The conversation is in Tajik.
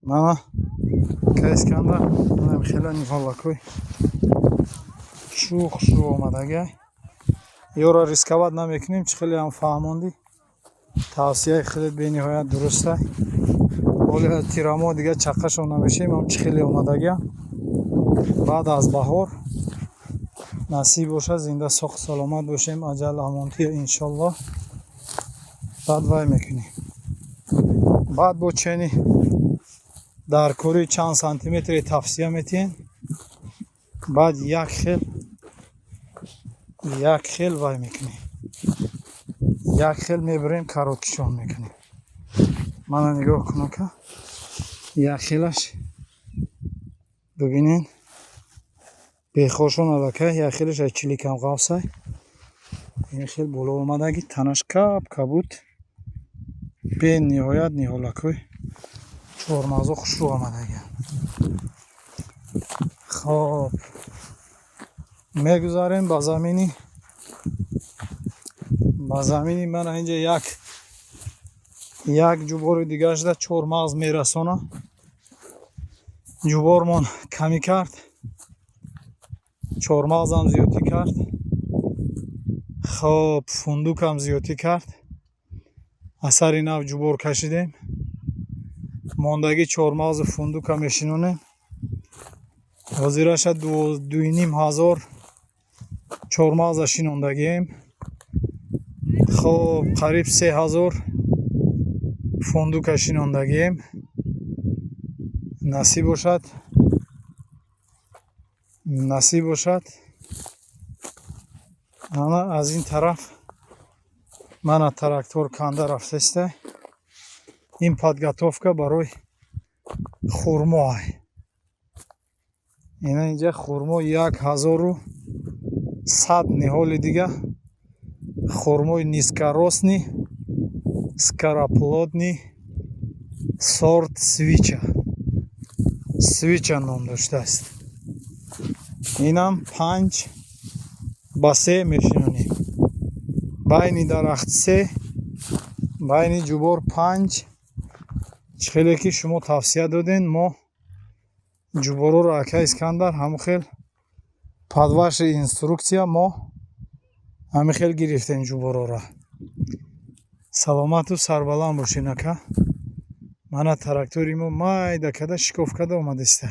Мана, ака Искандар, манам хела ниҳолакҳои шӯх шӯ омадагай. Ёро рисковать намекунем, чӣ хеле ҳам фаҳмондӣ. Тавсияи хеле бениҳоят дурустай. Ҳоли тирамоҳ дига чаққашон намешем, ҳам чӣ хеле омадагиам. Баъд аз баҳор насиб бошад, зинда, соғ, саломат бошем, аҷал амонтия, иншоллоҳ. Баъд вай мекунем. Баъд бо чени дар кори чанд сантиметре тавсия метиҳем. Баъд як хел вай мекунем. Як хел мебарем, короткий шон мекунем. Мана, нигоҳ кун, ака. Як хелаш бибинен. Бехошон аллакай як хелаш аз чиликам ғафсай. Ин хел боло омадаги, танаш кап кабуд. Бениҳоят ниҳолакҳои чормағзо хушрӯ омадагианд. Хоб, мегузарем ба замини. Мана, инҷа як ҷубори дигарашда чормағз мерасона. Ҷубормон камӣ кард, чормағзам зиёдтӣ кард. Хоб, фундукам зиёдтӣ кард. Асари нав ҷубор кашидем. Мондагӣ чормағзу фундука мешинонем. Ҳозираша 2500 чормағза шинондагием. Хоб, қариб 3000 фундука шинондагием. Насиб бошад, насиб бошад. Ана, аз ин тараф мана трактор канда рафтаиста. Ин подготовка барои хурмо. Ина, инҷа хурмо, 1100 ниҳоли дига хурмои низкорослый, скороплодный, сорт Свеча, Свеча ном доштааст. Инам 5 ба 3 мешинонем. Байни дарахт се, байни ҷубор панҷ. Чӣ хеле ки шумо тавсия доден, мо ҷуборҳоро, ака Искандар, ҳамон хел под ваша инструкция мо ҳамин хел гирифтем ҷуборҳоро. Саломату сарбаланд бошед, ака. Мана, трактори мо майда када, шикоф када омадиста.